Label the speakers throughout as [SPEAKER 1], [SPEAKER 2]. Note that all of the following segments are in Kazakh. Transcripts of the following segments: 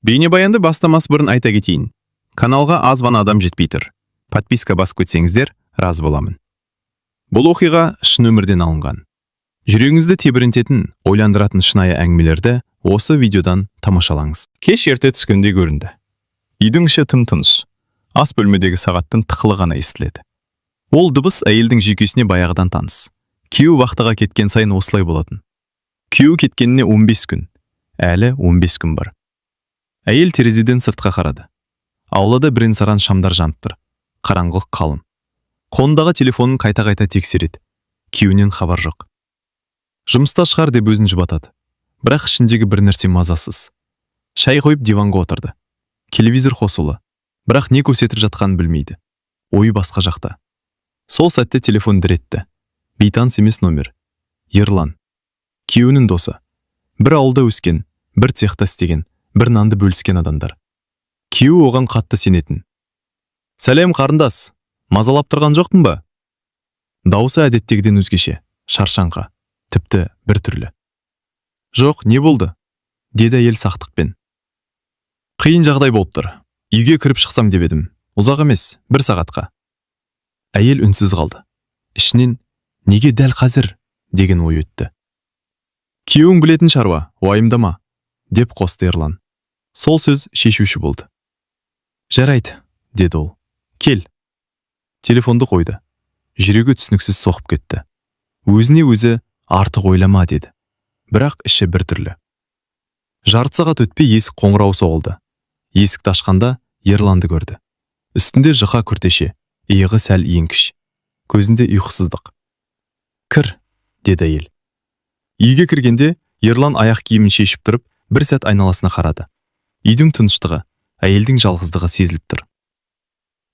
[SPEAKER 1] Бейнебаянды бастамас бұрын айта кетейін, каналға аз ғана адам жетпей тұр. Подписка басып кетсеңіздер, разы боламын. Бұл оқиға шын өмірден алынған. Жүрегіңізді тебірентетін, ойландыратын шынайы әңгімелерді осы видеодан тамашалаңыз.
[SPEAKER 2] Кеш ерте түскендей көрінді. Үйдің іші тым тыныш. Ас бөлмедегі сағаттың тықылы ғана естіледі. Ол дыбыс әйелдің жүйкесіне баяғыдан таныс. Күйеуі вахтаға кеткен сайын осылай болатын. Күйеуі кеткеніне 15 күн. Әлі 15 күн бар. Әйел терезеден сыртқа қарады. Аулада бірен-саран шамдар жанып тұр. Қараңғылық қалың. Қолындағы телефонын қайта-қайта тексереді. Күйеуінен хабар жоқ. Жұмыста шығар деп өзін жұбатады. Бірақ ішіндегі бір нәрсе мазасыз. Шай қойып, диванға отырды. Телевизор қосулы. Бірақ не көрсетіп жатқанын білмейді. Ойы басқа жақта. Сол сәтте телефон дір етті. Бейтаныс емес номер. Ерлан. Күйеуінің досы. Бір ауылда өскен, бір цехта істеген, бір нанды бөліскен адамдар. Күйеуі оған қатты сенетін. «Сәлем, қарындас. Мазалап тұрған жоқпын ба?» Даусы әдеттегіден өзгеше, шаршаңқы, тіпті бір түрлі. «Жоқ, не болды?» – деді әйел сақтықпен. «Қиын жағдай болып тұр. Үйге кіріп шықсам деп едім. Ұзақ емес, бір сағатқа». Әйел үнсіз қалды. Ішінен «Неге дәл қазір?» деген ой өтті. «Күйеуің білетін шаруа, уайымдама», – деп қосты Ерлан. Сол сөз шешуші болды. «Жарайды», – деді ол. «Кел». Телефонды қойды. Жүрегі түсініксіз соғып кетті. Өзіне өзі «Артық ойлама» деді. Бірақ іші біртүрлі. Жарты сағат өтпей есік қоңырауы соғылды. Есікті ашқанда Ерланды көрді. Үстінде жұқа күртеше, иығы сәл еңкіш. Көзінде ұйқысыздық. «Кір», – деді әйел. Үйге кіргенде Ерлан аяқ киімін шешіп тұрып, бір сәт айналасына қарады. Үйдің тыныштығы, әйелдің жалғыздығы сезіліп тұр.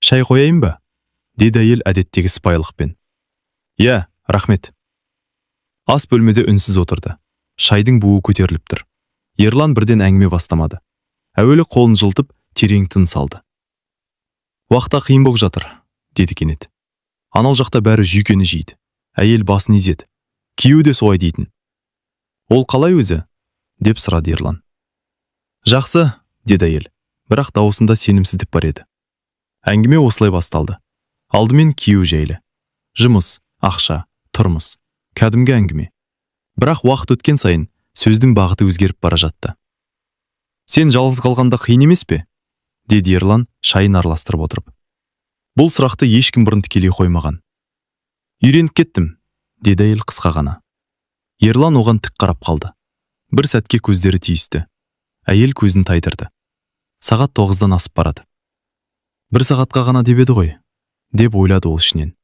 [SPEAKER 2] «Шай қояйын ба?» – деді әйел әдеттегі сыпайылықпен. «Иә, рахмет». Ас бөлмеде үнсіз отырды. Шайдың буы көтеріліп тұр. Ерлан бірден әңгіме бастамады. Әуелі қолын жылытып, терең тыныс алды. «Вахта қиын болып жатыр», – деді кенет. «Анау жақта бәрі жүйкені жейді». Әйел басын изеді. «Күйеуі де солай дейтін». «Ол қалай өзі?» – деп сұрады Ерлан. «Жақсы», – деді әйел, бірақ дауысында сенімсіздік бар еді. Әңгіме осылай басталды. Алдымен күйеуі жайлы. Жұмыс, ақша, тұрмыс. Кәдімгі әңгіме. Бірақ уақыт өткен сайын сөздің бағыты өзгеріп бара жатты. «Сен жалғыз қалғанда қиын емес пе?» – деді Ерлан шайын араластырып отырып. Бұл сұрақты ешкім бұрын тікелей қоймаған. «Үйреніп кеттім», – деді әйел қысқа ғана. Ерлан оған тік қарап қалды. Бір сәтке көздері түйісті. Әйел көзін тайдырды. Сағат 9-дан асып барады. «Бір сағатқа ғана деп еді ғой», – деп ойлады ол ішінен.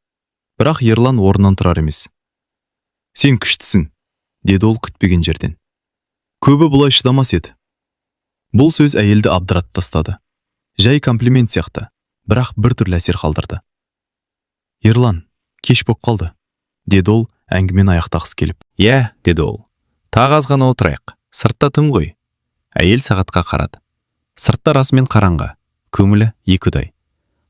[SPEAKER 2] Бірақ Ерлан орнынан тұрар емес. «Сен күштісің», – деді ол күтпеген жерден. «Көбі бұлай шыдамас еді». Бұл сөз әйелді абдыратып тастады. Жай комплимент сияқты, бірақ бір түрлі әсер қалдырды. «Ерлан, кеш боп қалды», – деді ол әңгімені аяқтағысы келіп.
[SPEAKER 1] «Иә», – деді ол. «Тағы аз ғана отырайық. Сыртта түн ғой». Әйел сағатқа қарады. Сыртта расымен қараңғы, көңілі екіұдай.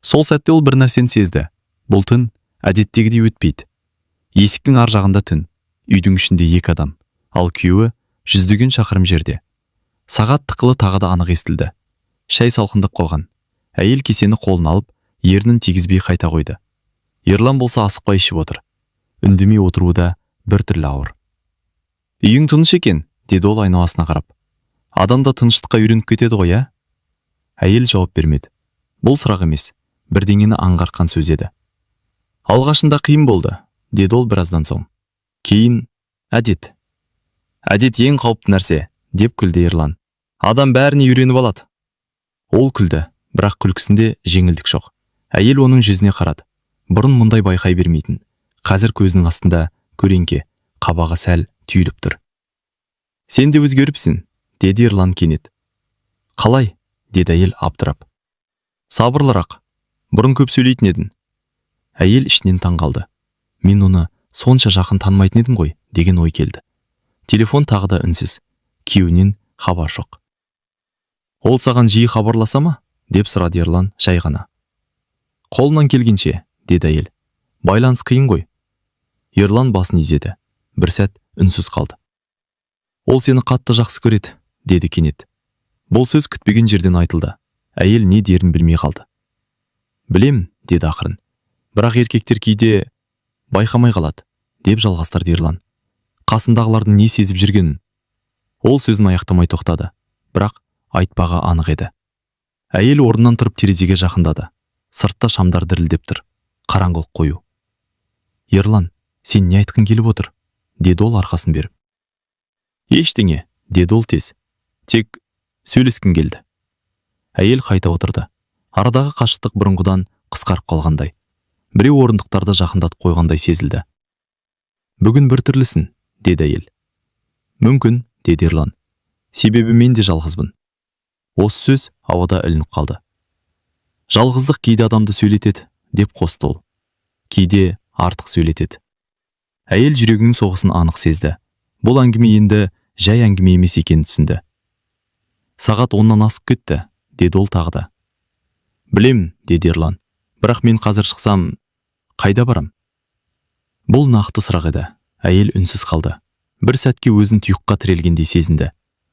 [SPEAKER 1] Сол сәтте ол бір нәрсені сезді. Бұл түн әдеттегідей өтпейді. Есіктің ар жағында түн, үйдің ішінде екі адам, ал күйеуі жүздеген шақырым жерде. Сағат тықылы тағы да анық естілді. Шай салқындап қалған. Әйел кесені қолына алып, ернін тигізбей қайта қойды. Ерлан болса асықпай ішіп отыр. Үндемей отыруы да бір түрлі ауыр. «Үйің тыныш екен», – деді ол айналасына қарап. «Адам да тыныштыққа үйреніп кетеді ғой, ә?» Әйел жауап бермеді. Бұл сұрақ емес, бірдеңені аңғартқан сөз еді. «Алғашында қиын болды», – деді ол біраздан соң. «Кейін әдет». «Әдет ең қауіпті нәрсе», – деп күлді Ерлан. «Адам бәріне үйреніп алады». Ол күлді, бірақ күлкісінде жеңілдік жоқ. Әйел оның жүзіне қарады. Бұрын мұндай байқай бермейтін. Қазір көзінің астында көлеңке, қабағы сәл түйіліп тұр. «Сен де өзгеріпсің», – деді Ерлан кенет. «Қалай?» – деді әйел абдырап. «Сабырлырақ. Бұрын көп сөйлейтін едің». Әйел ішінен таң қалды. «Мен оны сонша жақын танымайтын едім ғой», – деген ой келді. Телефон тағы да үнсіз. Күйеуінен хабар жоқ. «Ол саған жиі хабарласа ма?» – деп сұрады Ерлан жай ғана. «Қолынан келгенше», – деді әйел. «Байланыс қиын ғой». Ерлан басын изеді. Бір сәт үнсіз қалды. «Ол сені қатты жақсы көреді», – деді кенет. Бұл сөз күтпеген жерден айтылды. Әйел не дерін білмей қалды. «Білем», – деді ақырын. «Бірақ еркектер кейде байқамай қалады», – деп жалғастырды Ерлан. «Қасындағылардың не сезіп жүргенін». Ол сөзін аяқтамай тоқтады, бірақ айтпағы анық еді. Әйел орнынан тұрып, терезеге жақындады. Сыртта шамдар дірілдеп тұр. Қараңғылық қою. «Ерлан, сен не айтқың келіп отыр?» – деді ол арқасын беріп. «Ештеңе», – деді ол тез. «Тек сөйлескім келді». Әйел қайта отырды. Арадағы қашықтық бұрынғыдан қысқарып қалғандай. Біреу орындықтарды жақындатып қойғандай сезілді. «Бүгін біртүрлісің», – деді әйел. «Мүмкін», – деді Ерлан. «Себебі мен де жалғызбын». Осы сөз ауада ілініп қалды. «Жалғыздық кейде адамды сөйлетеді», – деп қосты ол. «Кейде артық сөйлетеді». Әйел жүрегінің соғысын анық сезді. Бұл әңгіме енді жай әңгіме емес екенін түсінді. «Сағат 10-нан асып кетті», – деді ол тағы да. «Білем», – деді Ерлан. «Бірақ мен қазір шықсам, қайда барам?» Бұл нақты сұрақ еді. Әйел үнсіз қалды. Бір сәтке өзін тұйыққа тірелгендей сезінді.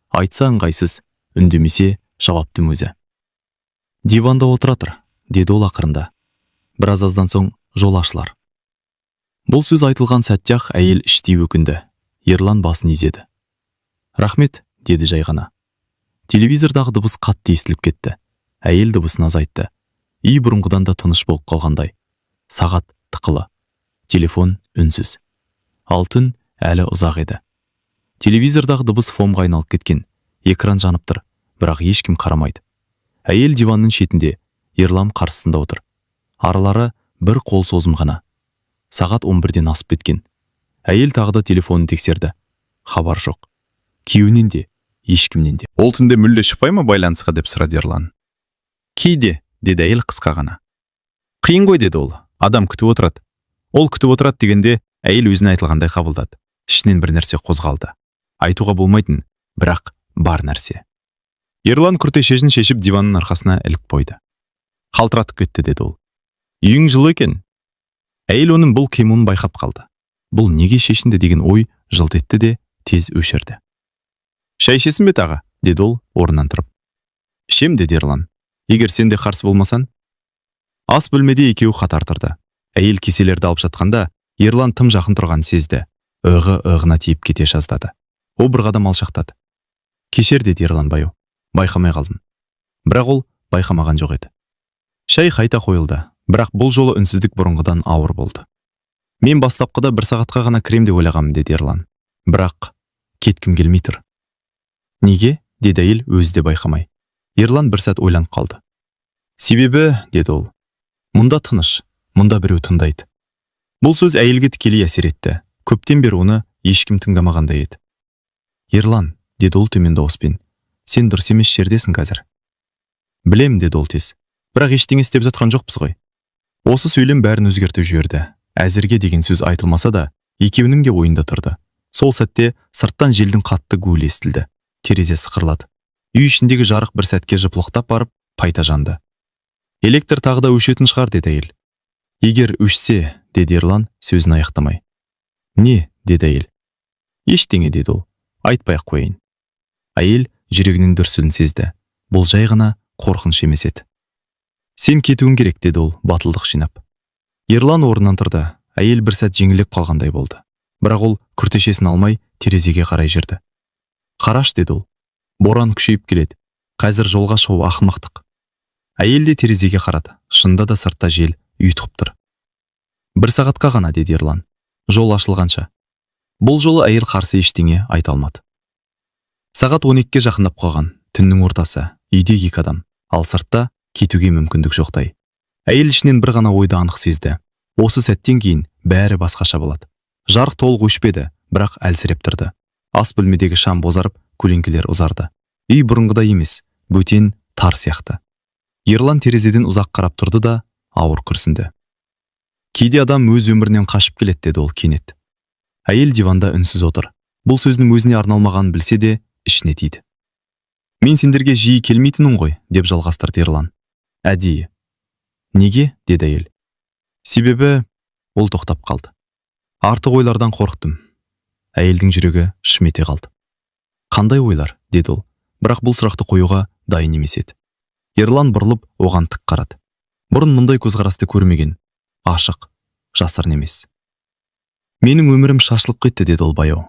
[SPEAKER 1] Айтса, ыңғайсыз, үндемесе, жауаптың өзі. «Диванда отыра тұр», – деді ол ақырында. «Біраз аздан соң жол ашылар». Бұл сөз айтылған сәтте-ақ әйел іштей өкінді. Ерлан басын изеді. «Рахмет», – деді жай ғана. Телевизордағы дыбыс қатты естіліп кетті. Әйел дыбысын азайтты. Үй бұрынғыдан да тыныш болып қалғандай. Сағат тықылы. Телефон үнсіз. Ал түн әлі ұзақ еді. Телевизордағы дыбыс фонға айналып кеткен. Экран жанып тұр, бірақ ешкім қарамайды. Әйел диванның шетінде, Ерлан қарсысында отыр. Аралары бір қол созым ғана. Сағат 11-ден асып кеткен. Әйел тағы да телефонын тексерді. Хабар жоқ. Күйеуінен де, ешкімнен де.
[SPEAKER 2] «Ол түнде мүлде шықпай ма байланысқа?» – деп сұрады Ерлан. «Кейде», – деді әйел қысқа ғана. «Қиын ғой», – деді ол. «Адам күтіп отырады». Ол «күтіп отырады» дегенде, әйел өзіне айтылғандай қабылдады. Ішінен бір нәрсе қозғалды. Айтуға болмайтын, бірақ бар нәрсе. Ерлан күртешесін шешіп, диванның арқасына іліп қойды. «Қалтыратып кетті», – деді ол. «Үйің жылы екен». Әйел оның бұл қимылын байқап қалды. Бұл неге шешінді деген ой жылт етті де, тез өшірді. «Шай ішесің бе тағы?» – деді ол орнынан тұрып. «Ішем», – деді Ерлан. «Егер сен де қарсы болмасаң». Ас бөлмеде екеуі қатар тұрды. Әйел кеселерді алып жатқанда, Ерлан тым жақын тұрғанын сезді. Иығы иығына тиіп кете жаздады. Ол бір қадам алшақтады. «Кешір», – деді Ерлан баяу. «Байқамай қалдым». Бірақ ол байқамаған жоқ еді. Шай қайта қойылды, бірақ бұл жолы үнсіздік бұрынғыдан ауыр болды. «Мен бастапқыда бір сағатқа ғана кірем деп ойлағанмын», – деді Ерлан. «Бірақ кеткім келмей тұр». «Неге?» – деді әйел өзі де байқамай. Ерлан бір сәт ойланып қалды. «Себебі», – деді ол. «Мұнда тыныш, мұнда біреу тыңдайды». Бұл сөз әйелге тікелей әсер етті. Көптен бері оны ешкім тыңдамағандай еді. «Ерлан», – деді ол төмен дауыспен. «Сен дұрыс емес жердесің қазір». «Білем», – деді ол тез. «Бірақ ештеңе істеп жатқан жоқпыз ғой». Осы сөйлем бәрін өзгертіп жіберді. «Әзірге» деген сөз айтылмаса да, екеуінің де ойында тұрды. Сол сәтте сырттан желдің қатты гуілі естілді. Терезе сықырлады. Үй ішіндегі жарық бір сәтке жыпылықтап барып, қайта жанды. «Электр тағы да өшетін шығар», – деді әйел. «Егер өшсе», – деді Ерлан сөзін аяқтамай. «Не?» – деді әйел. «Ештеңе», – деді ол. «Айтпай ақ қояйын». Әйел жүрегінің дүрсілін сезді. Бұл жай ғана қорқыныш емес еді. «Сен кетуің керек», – деді ол батылдық жинап. Ерлан орнынан тұрды. Әйел бір сәт жеңілдеп қалғандай болды. Бірақ ол күртешесін алмай, терезеге қарай жүрді. «Қараш», – деді ол. «Боран күшейіп келеді. Қазір жолға шығу ақымақтық». Әйел де терезеге қарады. Шынында да, сыртта жел ұйтқып тұр. «Бір сағатқа ғана», – деді Ерлан. «Жол ашылғанша». Бұл жолы әйел қарсы ештеңе айта алмады. Сағат 12-ге жақындап қалған. Түннің ортасы. Үйде екі адам. Ал сыртта кетуге мүмкіндік жоқтай. Әйел ішінен бір ғана ойды анық сезді. Осы сәттен кейін бәрі басқаша болады. Жарық толық өшпеді, бірақ әлсіреп тұрды. Ас бөлмедегі шам бозарып, көлеңкелер ұзарды. Үй бұрынғыдай емес, бөтен, тар сияқты. Ерлан терезеден ұзақ қарап тұрды да, ауыр күрсінді. «Кейде адам өз өмірінен қашып келеді», – деді ол кенет. Әйел диванда үнсіз отыр. Бұл сөздің өзіне арналмағанын білсе де, ішіне тиді. «Мен сендерге жиі келмейтінмін ғой», – деп жалғастырды Ерлан. «Әдейі». «Неге?» – деді әйел. «Себебі», – ол тоқтап қалды. «Артық ойлардан қорықтым». Әйелдің жүрегі шым ете қалды. «Қандай ойлар?» – деді ол.
[SPEAKER 1] Бірақ бұл сұрақты қоюға дайын емес еді. Ерлан бұрылып, оған тік қарады. Бұрын мұндай көзқарасты көрмеген. Ашық, жасырын емес. «Менің өмірім шашылып кетті», – деді ол баяу.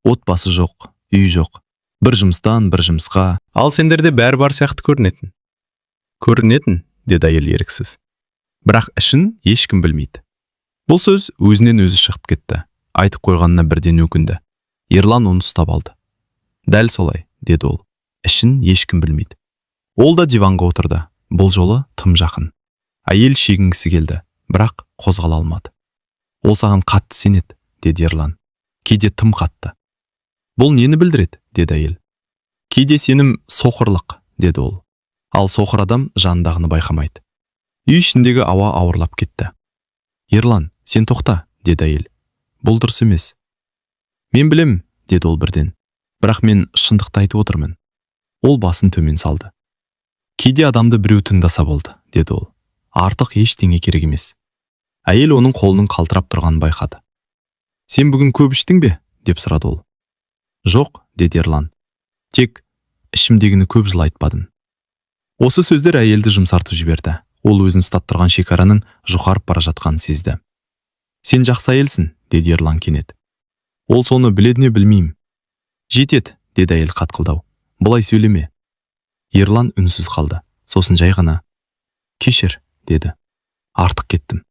[SPEAKER 1] «Отбасы жоқ, үй жоқ. Бір жұмыстан бір жұмысқа».
[SPEAKER 3] Ал сендерде бәрі бар сияқты көрінетін.
[SPEAKER 1] «Көрінетін», – деді әйел еріксіз. «Бірақ ішін ешкім білмейді». Бұл сөз өзінен өзі шығып кетті. Айтып қойғанына бірден өкінді. Ерлан оны ұстап алды. «Дәл солай», – деді ол. «Ішін ешкім білмейді». Ол да диванға отырды. Бұл жолы тым жақын. Әйел шегінгісі келді, бірақ қозғала алмады. «Ол саған қатты сенеді», – деді Ерлан. «Кейде тым қатты». «Бұл нені білдіреді?» – деді әйел. «Кейде сенім соқырлық», – деді ол. «Ал соқыр адам жанындағыны байқамайды». Үй ішіндегі ауа ауырлап кетті. «Ерлан, сен тоқта», – деді әйел. «Бұл дұрыс емес». «Мен білем», – деді ол бірден. «Бірақ мен шындықты айтып отырмын». Ол басын төмен салды. «Кейде адамды біреу тыңдаса болды», – деді ол. «Артық ештеңе керек емес». Әйел оның қолының қалтырап тұрғанын байқады. «Сен бүгін көп іштің бе?» – деп сұрады ол. «Жоқ», – деді Ерлан. «Тек ішімдегіні көп жыл айтпадым». Осы сөздер әйелді жұмсартып жіберді. Ол өзін ұстап тұрған шекараның жұқарып бара жатқанын сезді. «Сен жақсы әйелсің», – деді Ерлан кенет. «Ол соны біледі ме, білмеймін». «Жетеді», – деді әйел қатқылдау. «Бұлай сөйлеме». Ерлан үнсіз қалды. Сосын жай ғана: «Кешір», – деді. «Артық кеттім».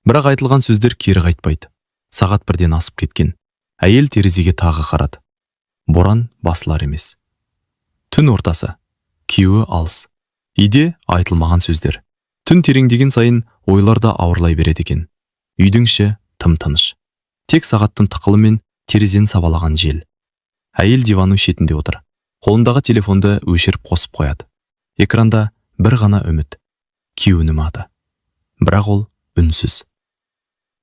[SPEAKER 1] Бірақ айтылған сөздер кері қайтпайды. Сағат 1-ден асып кеткен. Әйел терезеге тағы қарады. Боран басылар емес. Түн ортасы. Күйеуі алыс. Үйде айтылмаған сөздер. Түн тереңдеген сайын ойлар да ауырлай береді екен. Үйдің іші тым тыныш. Тек сағаттың тықылы мен терезені сабалаған жел. Әйел диванның шетінде отыр. Қолындағы телефонды өшіріп қосып қояды. Экранда бір ғана үміт. Күйеуінің аты. Бірақ ол үнсіз.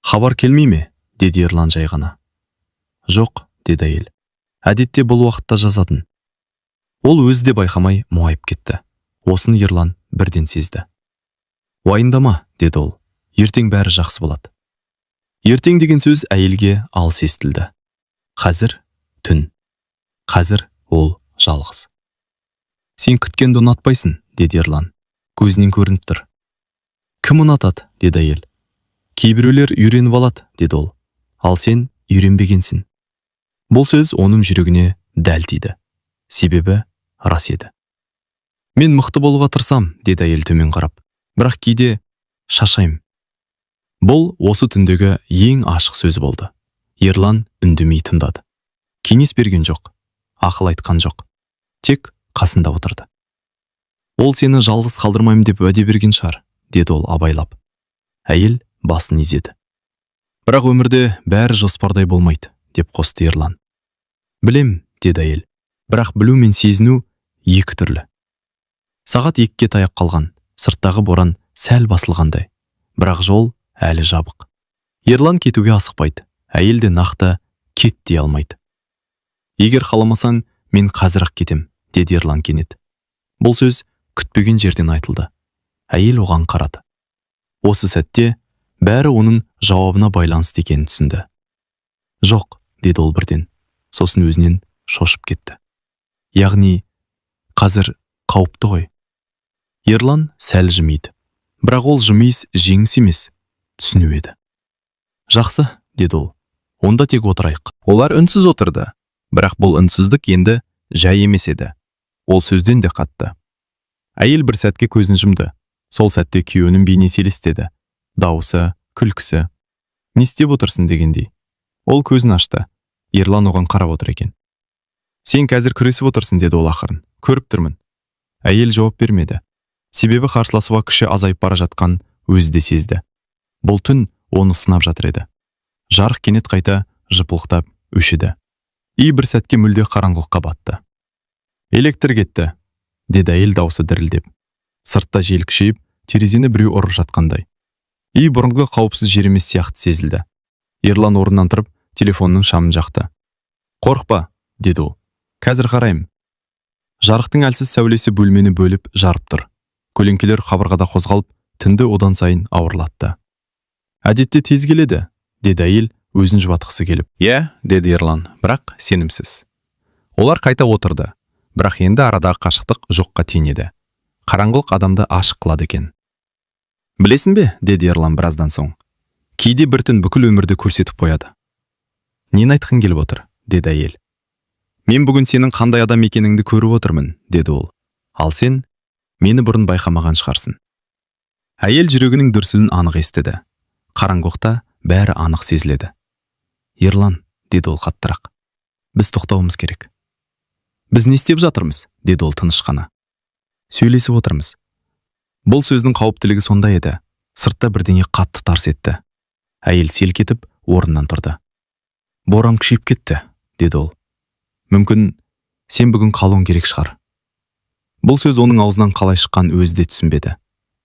[SPEAKER 1] «Хабар келмей ме?» – деді Ерлан жай ғана. «Жоқ», – деді әйел. «Әдетте бұл уақытта жазатын». Ол өзі де байқамай мұңайып кетті. Осыны Ерлан бірден сезді. «Уайымдама», – деді ол. «Ертең бәрі жақсы болады». «Ертең» деген сөз әйелге алыс естілді. Қазір түн. Қазір ол жалғыз. «Сен күткенді ұнатпайсың», – деді Ерлан. «Көзінен көрініп тұр». «Кім ұнатады?» – деді әйел. «Кейбіреулер үйреніп алады», – деді ол. «Ал сен үйренбегенсің». Бұл сөз оның жүрегіне дәл тиді. Себебі рас еді. «Мен мықты болуға тырысам», – деді әйел төмен қарап. «Бірақ кейде шаршаймын». Бұл осы түндегі ең ашық сөзі болды. Ерлан үндемей тыңдады. Кеңес берген жоқ, ақыл айтқан жоқ. Тек қасында отырды. «Ол сені жалғыз қалдырмаймын деп уәде берген шығар», – деді ол абайлап. Әйел басын изеді. «Бірақ өмірде бәрі жоспардай болмайды», – деп қосты Ерлан. «Білем», – деді әйел. «Бірақ білу мен сезіну екі түрлі». Сағат 2-ге таяп қалған. Сырттағы боран сәл басылғандай. Бірақ жол әлі жабық. Ерлан кетуге асықпайды. Әйел де нақты кет дей алмайды. «Егер қаламасаң, мен қазір-ақ кетем», – деді Ерлан кенет. Бұл сөз күтпеген жерден айтылды. Әйел оған қарады. Осы сәтте бәрі оның жауабына байланысты екенін түсінді. «Жоқ», – деді ол бірден. Сосын өзінен шошып кетті. «Яғни, қазір қауіпті ғой». Ерлан сәл жымиды. Бірақ ол жымиыс жеңіс емес, түсіну еді. «Жақсы», – деді ол. «Онда тек отырайық».
[SPEAKER 2] Олар үнсіз отырды. Бірақ бұл үнсіздік енді жай емес еді. Ол сөзден де қатты. Әйел бір сәтке көзін жұмды. Сол сәтте күйеуінің бейнесі елестеді. Дауысы, күлкісі. «Не істеп отырсың?» дегендей. Ол көзін ашты. Ерлан оған қарап отыр екен. «Сен қазір күресіп отырсың», – деді ол ақырын. «Көріп тұрмын». Әйел жауап бермеді. Себебі қарсыласуға күші азайып бара жатқан өзі де сезді. Бұл түн оны сынап жатыр еді. Жарық кенет қайта жыпылықтап өшеді. Үй бір сәтке мүлде қараңғылыққа батты. «Электр кетті», – деді әйел даусы дірілдеп. Сыртта жел күшейіп, терезені біреу ұрып жатқандай. Үй бұрынғы қауіпсіз жер емес сияқты сезілді. Ерлан орнынан тұрып, телефонның шамын жақты. «Қорықпа», – деді ол. «Қазір қараймын». Жарықтың әлсіз сәулесі бөлмені бөліп жарып тұр. Көлеңкелер қабырғада қозғалып, түнді одан сайын ауырлатты. «Әдетте тез келеді», – деді әйел өзін жұбатқысы келіп.
[SPEAKER 1] «Иә», – деді Ерлан, бірақ сенімсіз. Олар қайта отырды. Бірақ енді арадағы қашықтық жоққа тең еді. Қараңғылық адамды ашық қылады екен. «Білесің бе, – деді Ерлан біраздан соң, – кейде бір түн бүкіл өмірді көрсетіп қояды». «Нені айтқың келіп отыр?» – деді әйел. «Мен бүгін сенің қандай адам екеніңді көріп отырмын, – деді ол. – Ал сен мені бұрын байқамаған шығарсың». Әйел жүрегінің дүрсілін анық естіді. Қараңғылықта бәрі анық сезіледі. «Ерлан, – деді ол қаттырақ, – біз тоқтауымыз керек». «Біз не істеп жатырмыз?» – деді ол тыныш қана. «Сөйлесіп отырмыз». Бұл сөздің қауіптілігі сонда еді. Сыртта бірдеңе қатты тарс етті. Әйел селк етіп орнынан тұрды. «Боран күшейіп кетті, – деді ол. – Мүмкін, сен бүгін қалуың керек шығар». Бұл сөз оның аузынан қалай шыққанын өзі де түсінбеді.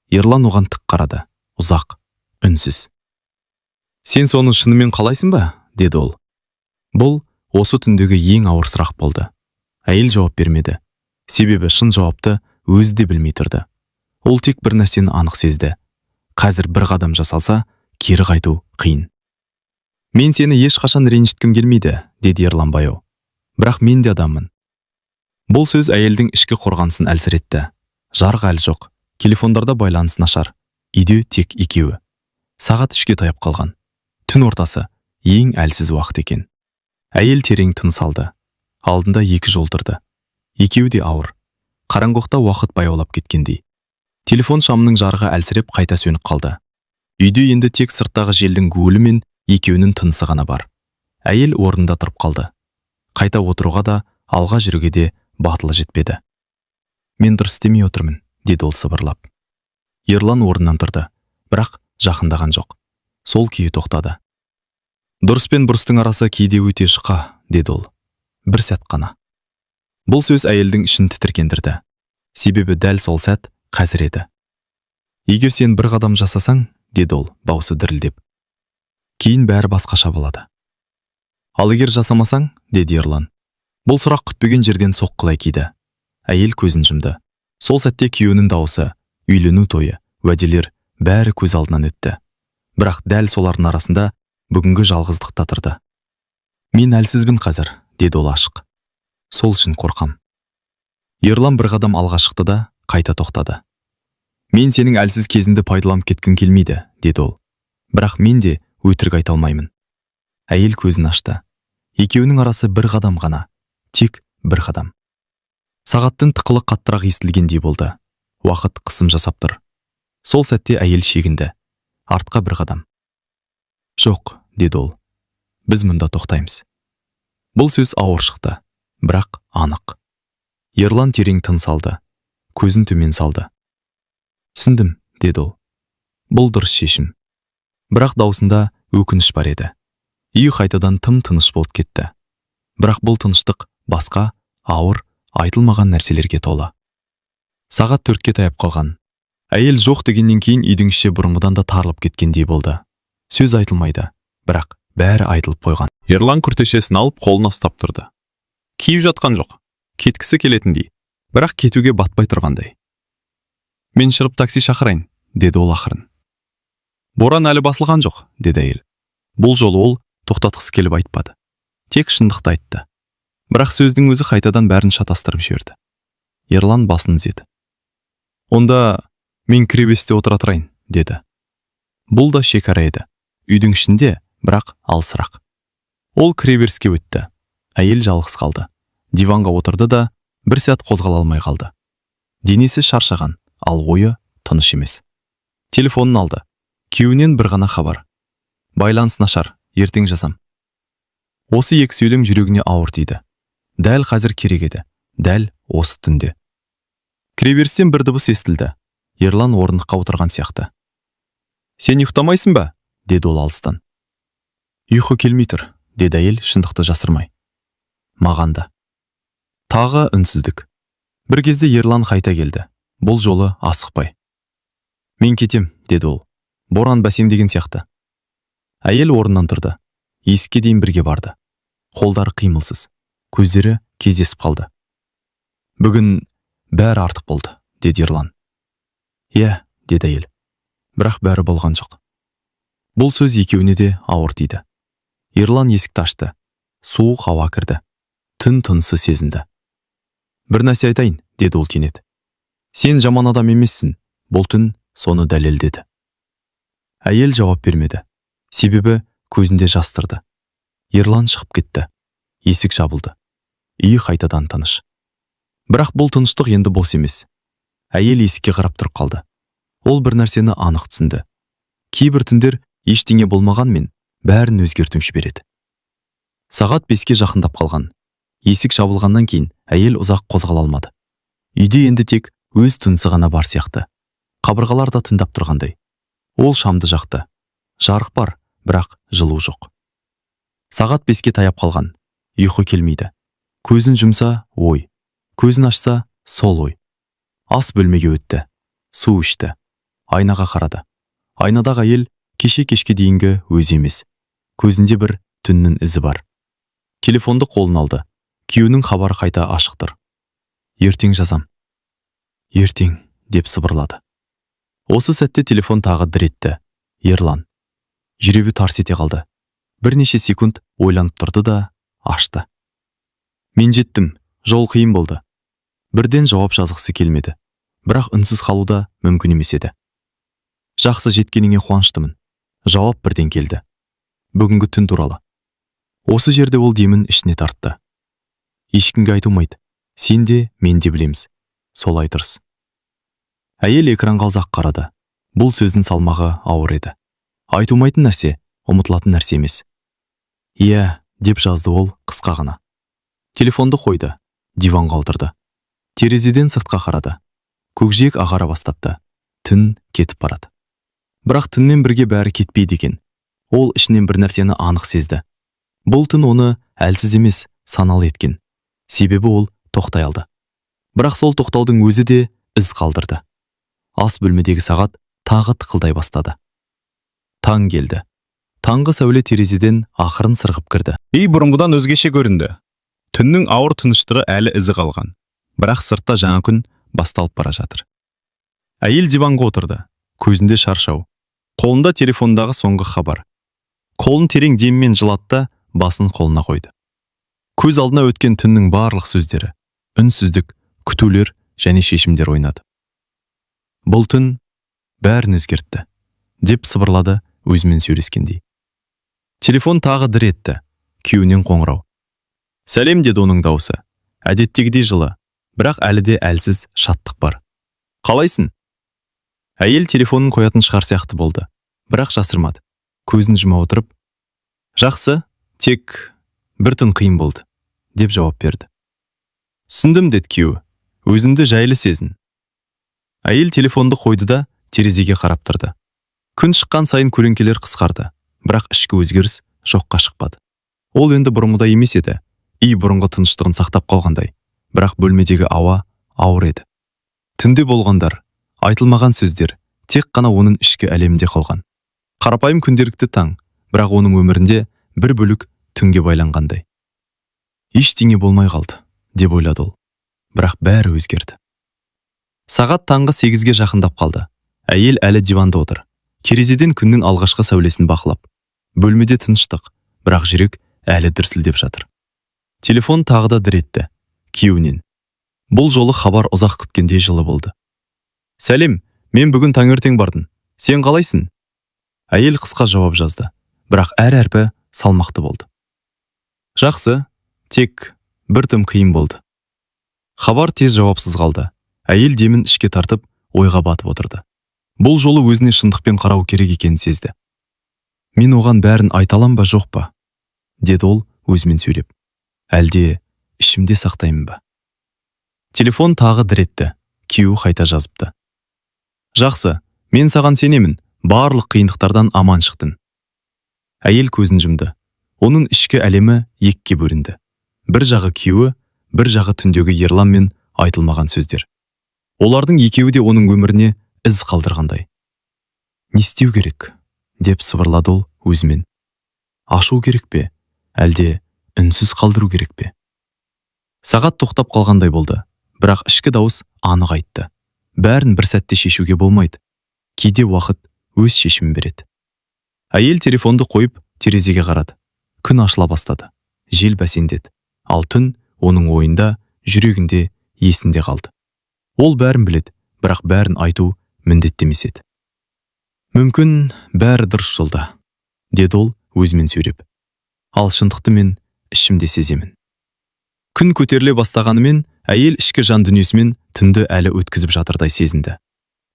[SPEAKER 1] Ерлан оған тік қарады, ұзақ, үнсіз. «Сен соны шынымен қалайсың ба?» – деді ол. Бұл осы түндегі ең ауыр сұрақ болды. Әйел жауап бермеді, себебі шын жауапты өзі де білмей тұрды. Ол тек бір нәрсені анық сезді: қазір бір қадам жасалса, кері қайту қиын. «Мен сені ешқашан ренжіткім келмейді, – деді Ерлан баяу. – Бірақ мен де адаммын». Бұл сөз әйелдің ішкі қорғанысын әлсіретті. Жарық әлі жоқ, телефондарда байланыс нашар, үйде тек екеуі. Сағат 3-ке таяп қалған. Түн ортасы ең әлсіз уақыт екен. Әйел терең тыныс алды. Алдында екі жол тұрды, екеуі де ауыр. Қараңғылықта уақыт баяулап кеткендей. Телефон шамының жарығы әлсіреп, қайта сөніп қалды. Үйде енді тек сырттағы желдің гуілі мен екеуінің тынысы ғана бар. Әйел орнында тұрып қалды. Қайта отыруға да, алға жүруге де батылы жетпеді. «Мен дұрыс істемей отырмын, – деді ол сыбырлап. Ерлан орнынан тұрды, бірақ жақындаған жоқ, сол күйі тоқтады. «Дұрыс пен бұрыстың арасы кейде өте жұқа, – деді ол. – Бір сәт қана». Бұл сөз әйелдің ішін тітіркендірді, себебі дәл сол сәт қазір еді. «Егер сен бір қадам жасасаң, – деді ол даусы дірілдеп, – кейін бәрі басқаша болады». «Ал егер жасамасаң?» – деді Ерлан. Бұл сұрақ күтпеген жерден соққылай тиді. Әйел көзін жұмды. Сол сәтте күйеуінің дауысы, үйлену тойы, уәделер, бәрі көз алдынан өтті. Бірақ дәл солардың арасында бүгінгі жалғыздық та тұрды. «Мен әлсізбін қазір, – деді ол ашық. – Сол үшін қорқам». Ерлан бір қадам алға шықты да, қайта тоқтады. «Мен сенің әлсіз кезіңді пайдаланып кеткім келмейді, – деді ол. – Бірақ мен де өтірік айта алмаймын». Әйел көзін ашты. Екеуінің арасы бір қадам ғана, тек бір қадам. Сағаттың тықылы қаттырақ естілгендей болды. Уақыт қысым жасап тұр. Сол сәтте әйел шегінді, артқа бір қадам. «Жоқ, – деді ол. – Біз мұнда тоқтаймыз». Бұл сөз ауыр шықты, бірақ анық. Ерлан терең тыныс алды, көзін төмен салды. «Түсіндім, – деді ол. – Бұл дұрыс шешім». Бірақ даусында өкініш бар еді. Үй қайтадан тым тыныш болып кетті. Бірақ бұл тыныштық басқа, ауыр, айтылмаған нәрселерге толы. Сағат 4-ке таяп қалған. Әйел жоқ дегеннен кейін үйдің іші бұрынғыдан да тарылып кеткендей болды. Сөз айтылмайды, бірақ бәрі айтылып қойған.
[SPEAKER 2] Ерлан күртешесін алып, қолына ұстап тұрды. Киіп жатқан жоқ. Кеткісі келетіндей, бірақ кетуге батпай тұрғандай. «Мен шығып такси шақырайын, – деді ол ақырын. – Боран әлі басылған жоқ, – деді әйел. Бұл жолы ол тоқтатқысы келіп айтпады, тек шындықты айтты. Бірақ сөздің өзі қайтадан бәрін шатастырып жіберді. Ерлан басын изеді. «Онда мен кіреберісте отыра тұрайын, – деді. Бұл да шекара еді, үйдің ішінде, бірақ алысырақ. Ол кіреберіске өтті. Әйел жалғыз қалды. Диванға отырды да, бір сәт қозғала алмай қалды. Денесі шаршаған, ал ойы тыныш емес. Телефонын алды. Күйеуінен бір ғана хабар: «Байланыс нашар, ертең жазам». Осы екі сөйлем жүрегіне ауыр тиді. Дәл қазір керек еді, дәл осы түнде. Кіреберістен бір дыбыс естілді. Ерлан орындыққа отырған сияқты. «Сен ұйықтамайсың ба?» – деді ол алыстан. «Ұйқы келмей тұр, – деді әйел шындықты жасырмай. – Маған да». Тағы үнсіздік. Бір кезде Ерлан қайта келді, бұл жолы асықпай. «Мен кетем, – деді ол. – Боран бәсеңдеген сияқты». Әйел орнынан тұрды, есікке дейін бірге барды. Қолдары қимылсыз, көздері кездесіп қалды. «Бүгін бәрі артық болды, – деді Ерлан. «Иә, – деді әйел. – Бірақ бәрі болған жоқ». Бұл сөз екеуіне де ауыр тиді. Ерлан есікті ашты. Суық ауа кірді. Түн тынысы сезінді.
[SPEAKER 1] Бір нәрсе айтайын, деді ол кенет. Сен жаман адам емессің. Бұл түн соны дәлелдеді. Әйел жауап бермеді. Себебі көзінде жас тұрды. Ерлан шығып кетті. Есік жабылды. Үй қайтадан тыныш. Бірақ бұл тыныштық енді бос емес. Әйел есікке қарап тұрып қалды. Ол бір нәрсені анық түсінді. Кейбір түндер ештеңе болмағанмен, бәрін өзгертіп жібереді. Сағат 5-ке жақындап қалған. Есік жабылғаннан кейін әйел ұзақ қозғала алмады. Үйде енді тек өз тынысы ғана бар сияқты. Қабырғалар да тыңдап тұрғандай. Ол шамды жақты. Жарық бар, бірақ жылу жоқ. Сағат 5-ке таяп қалған. Ұйқы келмейді. Көзін жұмса, ой. Көзін ашса, сол ой. Ас бөлмеге өтті. Су ішті. Айнаға қарады. Айнадағы әйел кеше кешке дейінгі өзі емес. Көзінде бір түннің ізі бар. Телефонды қолына алды. Күйеуінің хабары қайта ашық тұр. «Ертең жазам. Ертең», деп сыбырлады. Осы сәтте телефон тағы дір етті. Ерлан. Жүрегі тарс ете қалды. Бірнеше секунд ойланып тұрды да ашты. «Мен жеттім, жол қиын болды». Бірден жауап жазғысы келмеді. Бірақ үнсіз қалу да мүмкін емес еді. «Жақсы, жеткеніңе қуаныштымын». Жауап бірден келді. Бүгінгі түн туралы. Осы жерде ол демін ішіне тартты. «Ешкімге айтылмайды. Сен де, мен де білеміз. Солай дұрыс». Әйел экранға ұзақ қарады. Бұл сөздің салмағы ауыр еді. Айтылмайтын нәрсе, ұмытылатын нәрсе емес. «Иә», деп жазды ол қысқа ғана. Телефонды қойды, диванға отырды. Терезеден сыртқа қарады. Көкжиек ағара бастапты. Түн кетіп барады. Бірақ түнмен бірге бәрі кетпейді екен. Ол ішінен бір нәрсені анық сезді. Бұл түн оны әлсіз емес, саналы еткен. Себебі ол тоқтай алды. Бірақ сол тоқтаудың өзі де із қалдырды. Ас бөлмедегі сағат тағы тықылдай бастады. Таң келді. Таңғы сәуле терезеден ақырын сырғып кірді.
[SPEAKER 2] Үй бұрынғыдан өзгеше көрінді. Түннің ауыр тыныштығы әлі ізі қалған. Бірақ сыртта жаңа күн басталып бара жатыр. Әйел диванға отырды. Көзінде шаршау. Қолында телефондағы соңғы хабар. Қолын терең деммен жылатты, басын қолына қойды. Көз алдына өткен түннің барлық сөздері, үнсіздік, күтулер және шешімдер ойнады. «Бұл түн бәрін өзгертті», деп сыбырлады өзімен сөйлескендей. Телефон тағы дір етті. Күйеуінен қоңырау. «Сәлем», деді оның даусы. Әдеттегідей жылы, бірақ әлі де әлсіз шаттық бар. «Қалайсың?» Әйел телефонын қоятын шығар сияқты болды, бірақ жасырмады. Көзін жұма отырып, «Жақсы, тек бір түн қиын болды», деп жауап берді. «Түсіндім», деді күйеуі. «Өзіңді жайлы сезін». Әйел телефонды қойды да терезеге қарап тұрды. Күн шыққан сайын көлеңкелер қысқарды, бірақ ішкі өзгеріс жоққа шықпады. Ол енді бұрынғыдай емес еді. Үй бұрынғы тыныштығын сақтап қалғандай, бірақ бөлмедегі ауа ауыр еді. Түнде болғандар, айтылмаған сөздер тек қана оның ішкі әлемінде қалған. Қарапайым күнделікті таң, бірақ оның өмірінде бір бөлік түнге байланғандай. «Ештеңе болмай қалды», деп ойлады ол. Бірақ бәрі өзгерді. Сағат таңғы 8-ге жақындап қалды. Әйел әлі диванда отыр. Терезеден күннің алғашқы сәулесін бақылап. Бөлмеде тыныштық, бірақ жүрек әлі дүрсілдеп жатыр. Телефон тағы да дір етті. Күйеуінен. Бұл жолы хабар ұзақ күткендей жылы болды. «Сәлем, мен бүгін таңертең бардым. Сен қалайсың?» Әйел қысқа жауап жазды, бірақ әр әрпі салмақты болды. «Жақсы, тек бір түн қиын болды». Хабар тез жауапсыз қалды. Әйел демін ішке тартып, ойға батып отырды. Бұл жолы өзіне шындықпен қарау керек екенін сезді. «Мен оған бәрін айта алам ба, жоқ па?» деді ол өзімен сөйлеп. «Әлде ішімде сақтаймын ба?» Телефон тағы дір етті. Күйеуі қайта жазыпты. «Жақсы, мен саған сенемін, барлық қиындықтардан аман шықтың». Әйел көзін жұмды. Оның ішкі әлемі екіге бөлінді. Бір жағы күйеуі, бір жағы түндегі Ерлан мен айтылмаған сөздер. Олардың екеуі де оның өміріне із қалдырғандай. «Не істеу керек?» деп сыбырлады ол өзімен. «Ашу керек пе, әлде үнсіз қалдыру керек пе?» Сағат тоқтап қалғандай болды, бірақ ішкі дауыс анық айтты. Бәрін бір сәтте шешуге болмайды. Кейде уақыт өз шешімін береді. Әйел телефонды қойып, терезеге қарады. Күн ашыла бастады. Жел бәсеңдеді. Ал түн оның ойында, жүрегінде
[SPEAKER 1] Есінде қалды. Ол бәрін біледі, бірақ бәрін айту міндетті емес еді. «Мүмкін, бәрі дұрыс жолда», — деді ол өзімен сөйлеп. «Ал шындықты мен ішімде сеземін». Күн көтеріле бастағанымен, әйел ішкі жан дүниесімен түнді әлі өткізіп жатырдай сезінді.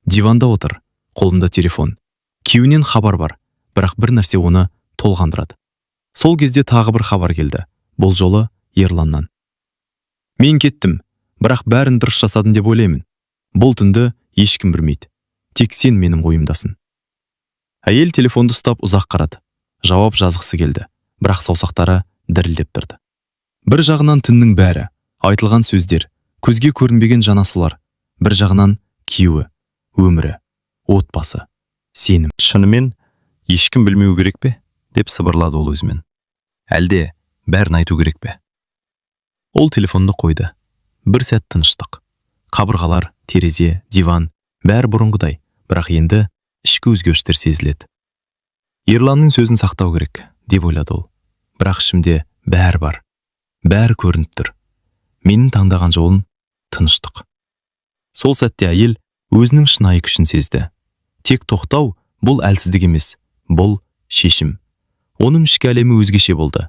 [SPEAKER 1] Диванда отыр, қолында телефон. Күйеуінен хабар бар, бірақ бір нәрсе оны толғандырады. Сол кезде тағы бір хабар келді. Бұл жолы Ерланнан. «Мен кеттім, бірақ бәрін дұрыс жасадым деп ойлаймын. Бұл түнді ешкім білмейді. Тек сен менің ойымдасың». Әйел телефонды ұстап ұзақ қарады. Жауап жазғысы келді, бірақ саусақтары дірілдеп тұрды. Бір жағынан түннің бәрі, айтылған сөздер, көзге көрінбеген жанасулар, бір жағынан күйеуі, өмірі, отбасы, сенім.
[SPEAKER 2] «Шынымен ешкім білмеу керек пе?» — деп сыбырлады ол өзімен. «Әлде бәрін айту керек пе?»
[SPEAKER 1] Ол телефонды қойды. Бір сәт тыныштық. Қабырғалар, терезе, диван, бәрі бұрынғыдай, бірақ енді ішкі өзгерістер сезіледі. «Ерланның сөзін сақтау керек», — деп ойлады ол. «Бірақ ішімде бәрі бар. Бәрі көрініп тұр. Менің таңдаған жолым — тыныштық». Сол сәтте әйел өзінің шынайы күшін сезді. Тек тоқтау — бұл әлсіздік емес, бұл шешім. Оның ішкі әлемі өзгеше болды.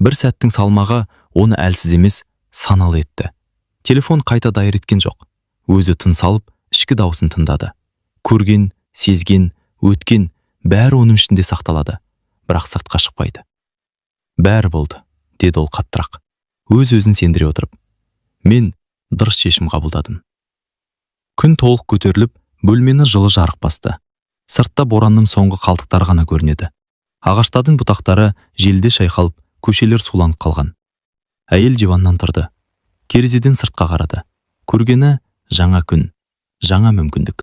[SPEAKER 1] Бір сәттің салмағы оны әлсіз емес, саналы етті. Телефон қайта дайыр еткен жоқ. Өзі тыныс алып, ішкі даусын тыңдады. Көрген, сезген, өткен бәрі оның ішінде сақталады, бірақ сыртқа шықпайды. «Бәрі болды», — деді ол қаттырақ. Өз өзін сендіре отырып. «Мен дұрыс шешім қабылдадым». Күн толық көтеріліп, бөлмені жылы жарық басты. Сыртта боранның соңғы қалдықтары ғана көрінеді. Ағаштардың бұтақтары желде шайқалып, көшелер суланып қалған. Әйел диваннан тұрды. Терезеден сыртқа қарады. Көргені — жаңа күн, жаңа мүмкіндік.